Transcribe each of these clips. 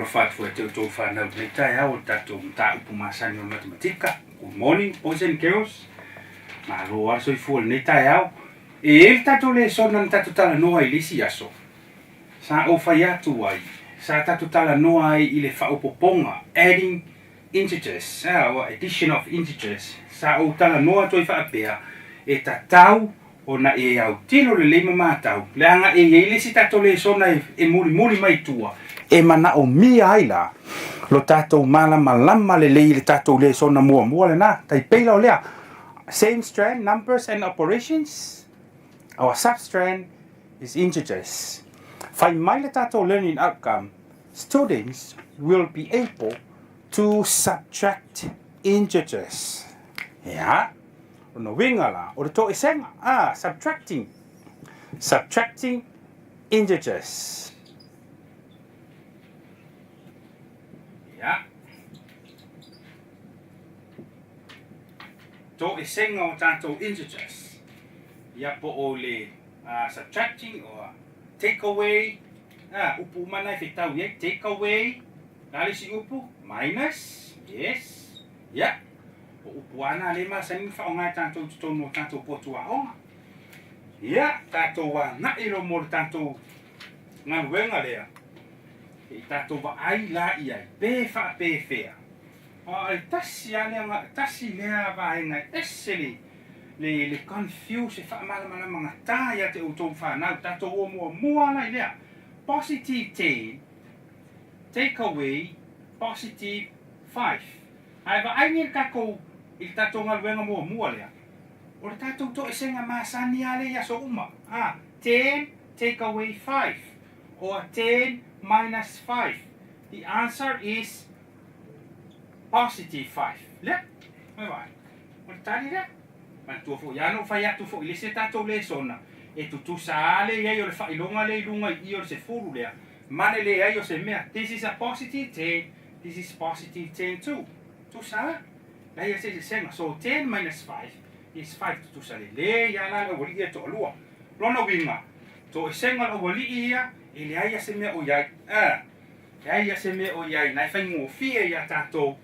Faatalofa atu foi ia te outou fanau i lenei taeao o le tatou mataupu masani o le matematika. Good morning boys and girls. Malo lava le soifua i lenei taeao. E i ai le tatou lesona na tatou talanoa ai i le isi aso. Sa ou fai atu ai, sa tatou talanoa ai i le faaopoopoga, adding integers, or addition of integers. Sa ou talanoa atu ai faapea, e tatau ona e autilo lelei ma matau, leaga e i ai le isi tatou lesona e mulimuli mai i tua, e manaomia ai la lo tatou malamalama lelei i le tatou lesona muamua lena. Tai pei la o lea, same strand, numbers and operations, our sub-strand is integers. Fai mai le tatou learning outcome, students will be able to subtract integers. Ia, lona uiga la, o le toesega, ah, subtracting, subtracting integers. Ia. Toesega o tatou integers. Ia, po o le subtracting or take away, ah, upu uma na e fetau i ai, take away, le a le isi upu? Minus, yes, ia, o upu lava na lea e masani ona faaaoga e tatou i totonu o tatou potu aoga. Ia, tatou agai loa mo le tatou galuega lea, se i tatou vaai la i ai, pe faapefea. A o le tasi lava lea, tasi lea vaega e ese le, le, le confuse, e faamalamalama gata ia te outou fanau, tatou o muamua la i lea, positive 10, take away positive 5. Ae vaai nei le tatou, i le tatou galuega muamua lea, o le tatou toesega masani lava lea i aso uma, a, 10 take away 5, or 10 minus 5, the answer is positive 5. Lea, mai vaai, o le tali lea. Manatua foi lava na ou fai atu foi i le isi a tatou lesona, e tutusa lava le i ai o le faailoga lea i luga i i o le sefulu lea, ma le leai o se mea. This is a positive 10, this is positive 10 too. Tutusa lava. Leai lava se eseesega. So 10 minus 5 is 5. Tutusa lelei lava la le aualii ia e toalua. Lona uiga, toesega o le aualii ia, e leai lava se mea o i ai. Eh. Leai lava se mea o i ai, na e faigofie iā tatou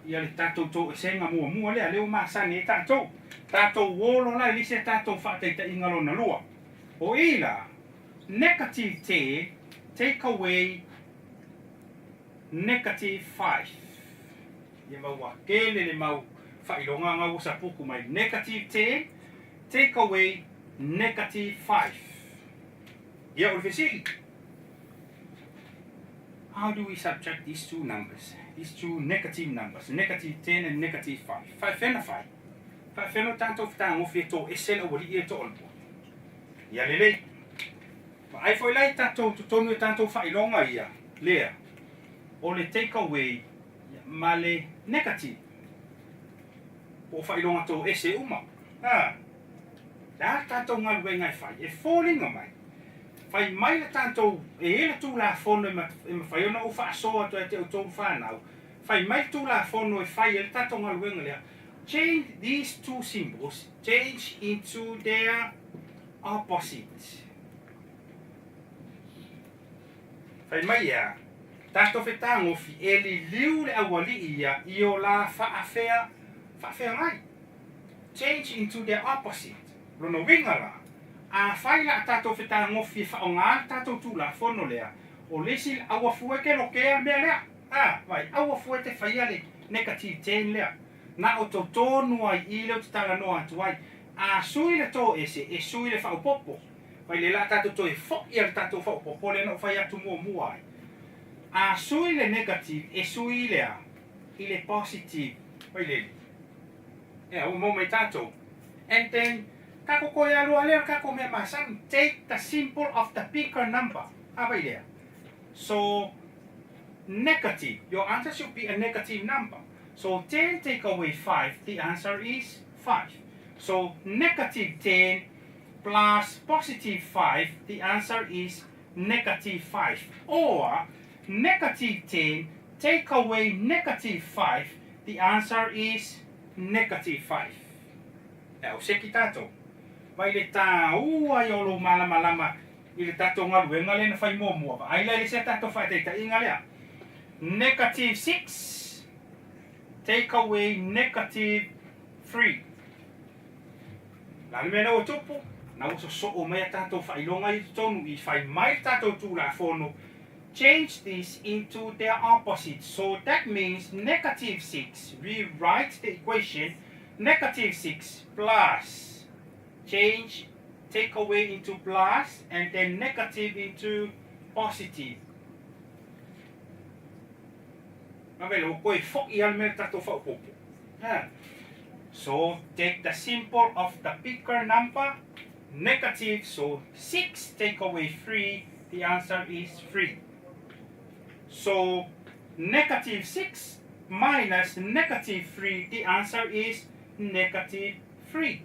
ia le tatou toesega muamua lea, lea ua masani ai tatou. Tatou olo la i le isi a tatou faataitaiga lona lua. O i la, negative 10 take away negative 5. Ia ma ua tele le mau faailoga ga ua sapuku mai. Negative 10 take away negative 5. Ia o le fesili. How do we subtract these two numbers? These two negative numbers, negative 10 and negative 5. Faafefea na fai? Faafefea no tatou fetagofi e toese le aualii e toalua? Ia lelei. Vaai foi la i tatou totonu e tatou faailoga ia, lea, o le take away ma le negative. Po o faailoga toese uma. Ha. Le a tatou galuega e fai? E foliga mai. Fai mai le tatou, e i ai le Tulafono e mafai ona ou faasoa atu ia te outou fanau, fai mai le Tulafono e fai ai le tatou galuega lea, change these two symbols, change into their opposite. Fai mai ea, tatou fetagofi e liliu le aualii ia i o la faafea, faafeagai. Change into their opposite. Lona uiga la, afai la a tatou fetagofi e faaaoga le tatou Tulafono lea, o le isi aua fua e te lokea le mea lea. A, vai, aua fua e te faia le negative ten lea. Na o totonu ai i lea ou te talanoa atu ai. A sui le toese, e sui le faaopoopo. Vai lea la a tatou toe foi a le tatou faaopoopo lea na ou fai atu muamua ai. A sui le negative, e sui le a? I le positive. Vai lele. Ea, ua maua mai tatou. And then, tatou toe alu lava lea o le tatou mea masani, take the symbol of the bigger number. A vai lea? So, negative, your answer should be a negative number. So, 10 take away 5, the answer is 5. So, negative 10 plus positive 5, the answer is negative 5. Or, negative 10 take away negative 5, The answer is negative 5. E au seki tatou. Mai le tāua i o lou malamalama i le tatou galuega lea na fai muamua. Vaai la i le isi a tatou faataitaiga lea. Negative 6 take away negative 3. La le mea lea ua tupu, na ua sosoo mai a tatou faailoga i totonu i fai mai le tatou Tulafono, change this into their opposite. So that means negative 6, rewrite the equation, negative 6 plus, change, take away into plus, and then negative into positive. Mavele, ua koe fo'i a le mea le tatou faaopoopo. Ha. So, take the symbol of the bigger number, negative, so 6 take away 3, the answer is 3. So, negative 6 minus negative 3, the answer is negative 3.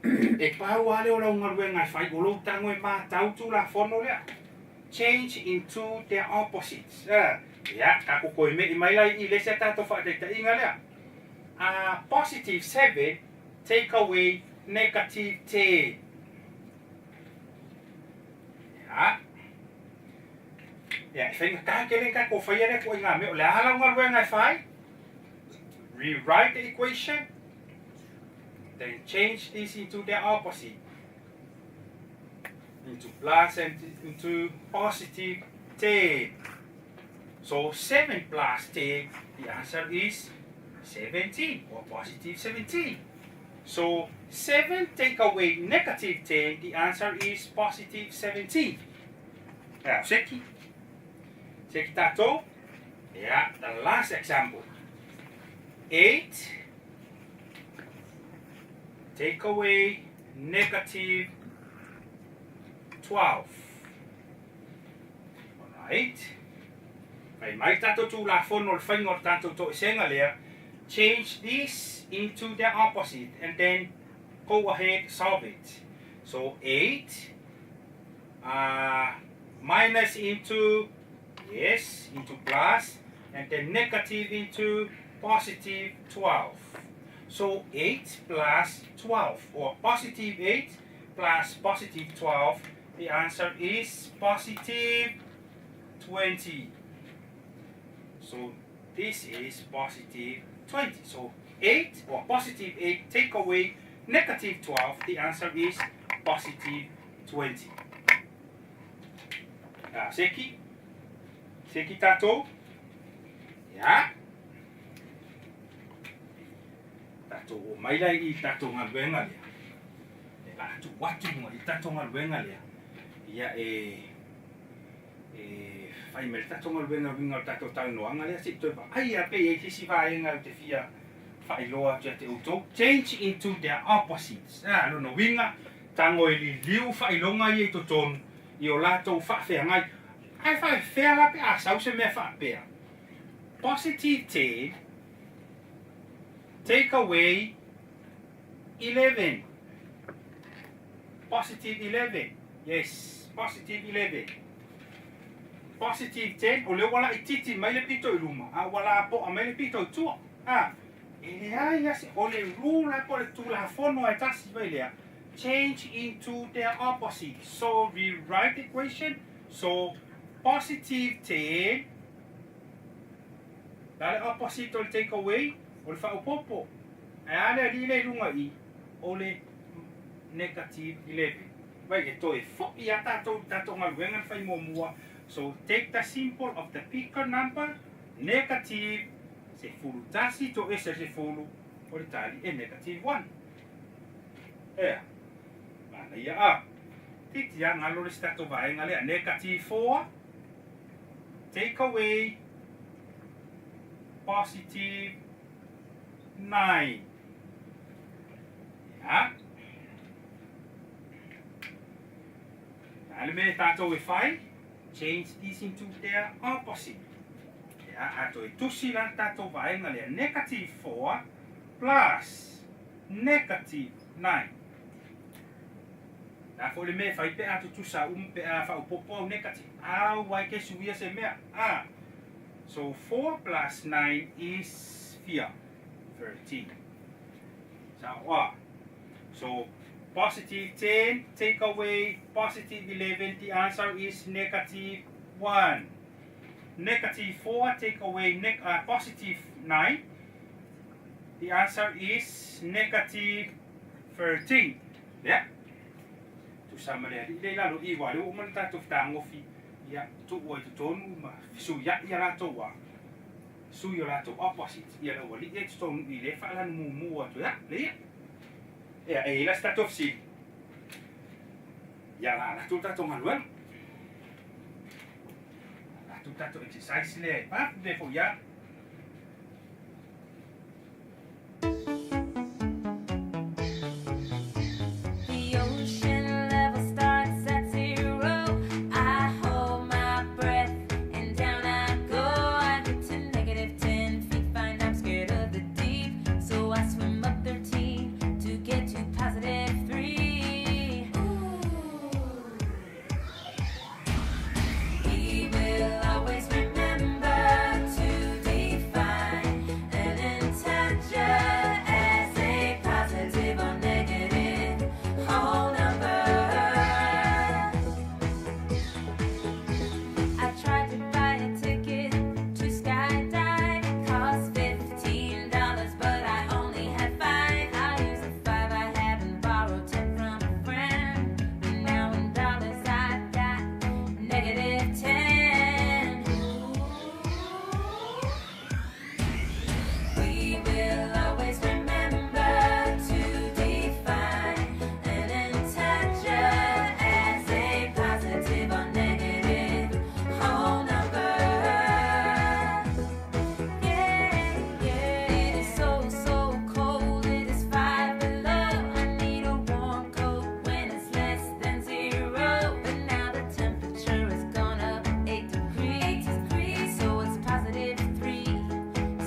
E pau lava lea o lau galuega e fai, o lou tago e matau Tulafono lea. Change into their opposites. Eh, ia, tatou toe me'i mai la i le isi a tatou faataitaiga lea. A positive 7 take away negative 10. Ia. Ia, e faigata tele ni tatou faia lea ituaiga mea. O le a lau galuega e fai? Rewrite the equation, then change this into the opposite. Into plus and into positive 10. So 7 plus 10, the answer is 17 or positive 17. So 7 take away negative 10, the answer is positive 17. Ia, seki. Seki tatou. Ia, the last example. 8 take away negative 12. Alright. Fai mai tatou Tulafono o le faiga o le tatou toesega lea, change this into the opposite and then go ahead solve it. So 8 minus into, yes, into plus, and then negative into positive 12. So 8 plus 12, or positive 8 plus positive 12, the answer is positive 20. So this is positive 20. So 8 or positive 8 take away negative 12, the answer is positive 20. Ah, seki? Seki tatou? Ya. Tatou o mai la i tatou galuega lea. E la atu atu i tatou galuega lea. Ia e e fai mai le tatou galuega uiga o le tatou talanoaga lea se i toe vaai lava pe i ai se isi vaega ou te fia faailoa atu ia te outou. Change into their opposites. A, lona uiga, tago e liliu faailoga ia i totonu i o latou faafeagai. Ae faafefea la pe a sau se mea faapea? Positive 10 take away 11. Positive 11. Yes, positive 11. Positive 10, o lea ua laitiiti mai le pito i luma, a ua lapoa mai le pito i tua. A, e leai lava se, o le rule lava po o le tulafono lava e tasi mai lea, change into their opposite. So, rewrite the equation. So, positive 10, la le opposite o le take away, o le faaopoopo. Ae a le alii lea i luga i i, o le negative 11. Vai, e toe fo'i a tatou i le tatou galuega na fai muamua. So, take the symbol of the bigger number, negative, 11 toese le 10, o le tali e negative 1. Ea, manaia a. Titi a galo le isi tatou vaega lea, negative 4, take away, positive 9. Ia. A le mea e tatou e fai, change this into their opposite. Ia, a toe tusi la le tatou vaega lea, negative 4 plus negative 9. Le a foi le mea e fai pe a tutusa uma, pe a faaopoopo au negative. Au ai ke suia se mea. A. So 4 plus 9 is fia? 13. Sao a. So positive 10 take away positive 11, the answer is negative 1. Negative 4 take away neg positive 9. The answer is negative 13. Lea. Tusa ma le alii lea i lalo i i aua o lea ua uma ona tatou fetagofi, ia, tuu ai i totonu ma fesuiai a latou a sui o latou opposite, ia le aualii ia i totonu i lea e faalanu mumu atu ai. A, lea ia. Ea, e i ai la se tatou fesili. Ia, la alu atu le tatou galuega. Alu atu le tatou exercise lea e vave foi lava. The ocean level starts at zero. I hold my breath and down I go. I get to negative 10 feet, find I'm scared of the deep. So I swim up 13 to get to positive 3. Ooh. We will always remember to define an integer as a positive or negative whole number. I tried to buy a ticket to skydive. It cost $15, but I only had 5. I used the 5 I had and borrowed 10 from a friend. But now in dollars I've got negative 10. We will always remember to define an integer as a positive or negative whole number. Yeah, yeah. It is so, so cold. It is 5 below. I need a warm coat when it's less than 0. But now the temperature has gone up 8 degrees. 8 degrees. So it's positive 3.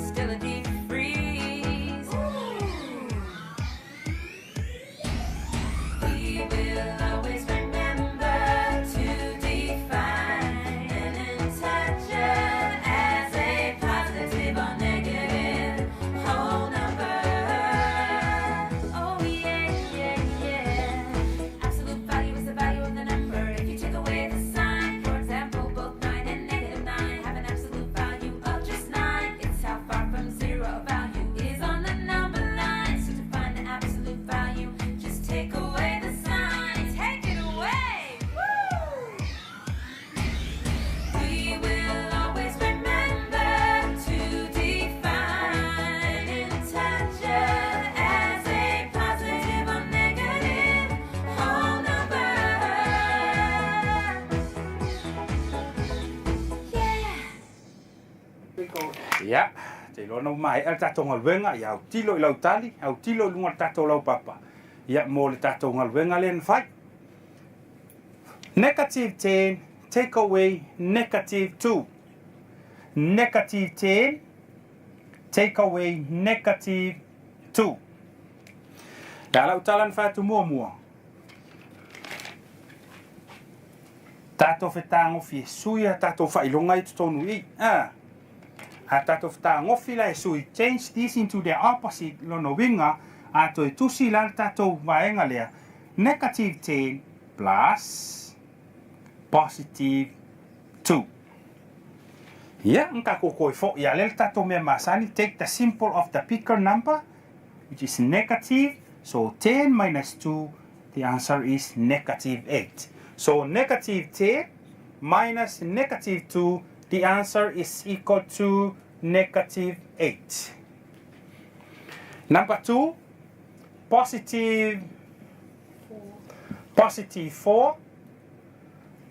Still a deep freeze. Ooh. We will always remember to define an integer as a positive or negative whole number. Oh yeah, yeah, yeah. Absolute value is the value of the number if you take away the sign. For example, both 9 and negative 9 have an absolute value of just 9. It's how far from 0 a value is on the number line. So to find the absolute value, just take away the sign. Take it away! Woo! We will always remember to define integer as a positive or negative whole number. Yeah! Ia, te iloa na ua maea le tatou galuega, ia autilo i lau tali, autilo i luga o le tatou laupapa, ia, mo le tatou galuega lea na fai. Negative 10, take away negative 2. Negative 10, take away negative 2. Le a lau tala na fai atu muamua. Tatou fetagofi e sui a tatou faailoga i totonu i i. A. A tatou fetagofi la e sui, change this into the opposite, lona uiga, a toe tusi la le tatou vaega lea, negative 10 plus positive 2. Ia, nga ko koe fo ia le tatou mea masani, take the symbol of the bigger number, which is negative, so 10 minus 2, the answer is negative 8. So negative 10 minus negative 2, the answer is equal to negative 8. Number 2, positive positive 4,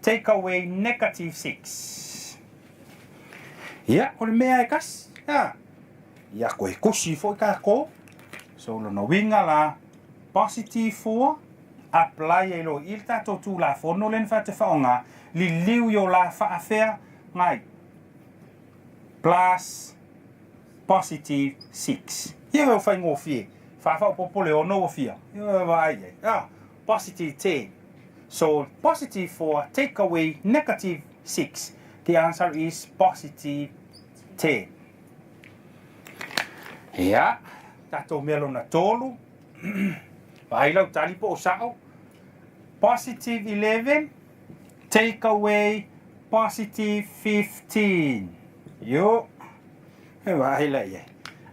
take away negative 6. Ia, o le mea e kasi, ia, ia koe kusi foi kākou. So lona uiga la, positive 4, apply ai loa i le tatou Tulafono lea na fai atu e faaaoga, liliu i o la faafea ngai, plus positive 6. Ia ua faigofie, faafaopopo le ono ua fia, ia vaai ai, ah, positive 10. So positive 4 take away negative 6, the answer is positive 10. Ia, tatou mea lona tolu, vaai lau tali po o sao, positive 11 take away Positive 15. Io. E vaai la i ai.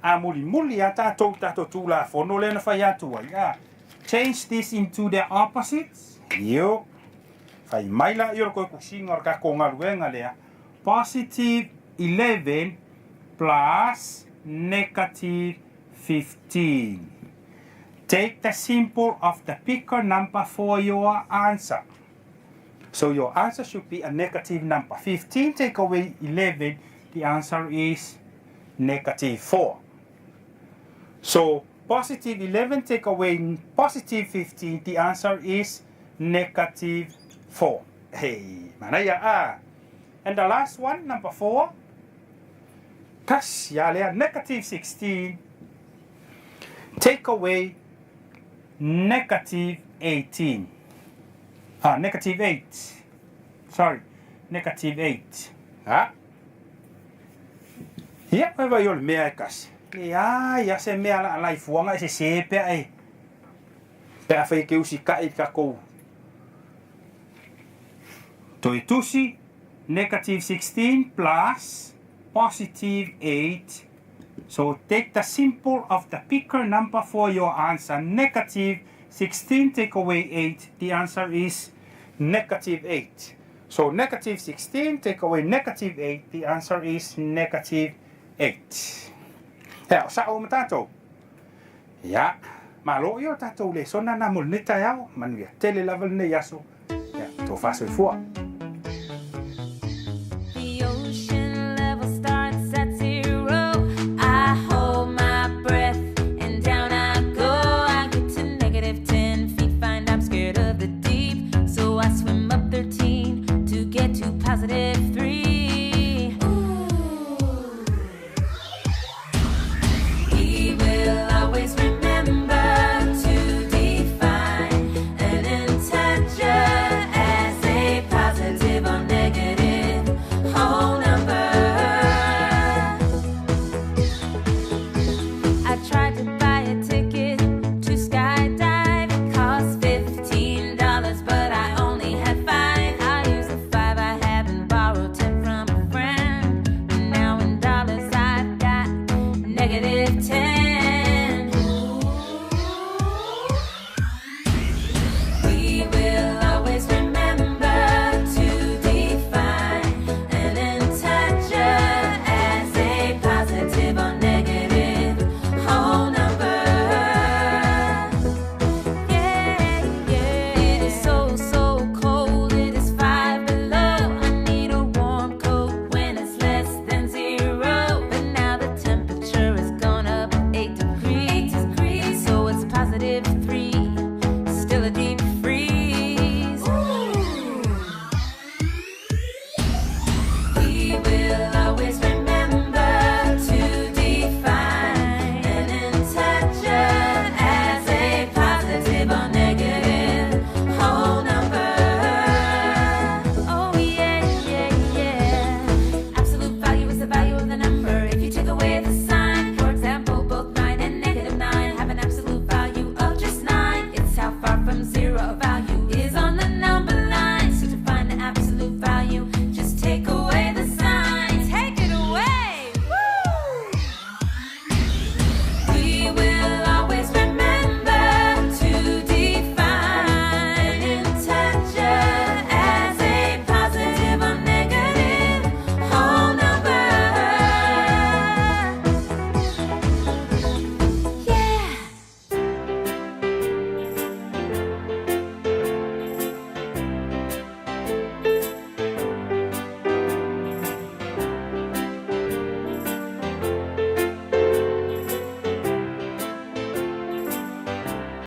A mulimuli a tatou tatou Tulafono lea na fai atu ai. A change this into the opposites. Io. Fai mai la i o le koe kusiga o le tatou galuega lea. Positive 11 plus negative 15. Take the symbol of the bigger number for your answer. So your answer should be a negative number. 15 take away 11, the answer is negative 4. So positive 11 take away positive 15, the answer is negative 4. Hey, manaia ah. And the last one, number 4, tasi a lea, negative 16 take away negative 18. Ah, negative 8. Sorry, negative 8. Ah. Ia, e vai o le mea e kasi. Leai a se mea la lai fuanga e se se pea e. Pe a whai ke usi kai ka kou. Toi tusi, negative 16 plus positive 8. So take the symbol of the bigger number for your answer. Negative 16 take away 8. The answer is negative 8. So negative 16 take away negative 8. The answer is negative 8. Ea, o sa'o ma tatou. Ia, malo ia o tatou lesona na mo lenei taeao. Manuia tele lava lenei aso. Ia, tofa soifua.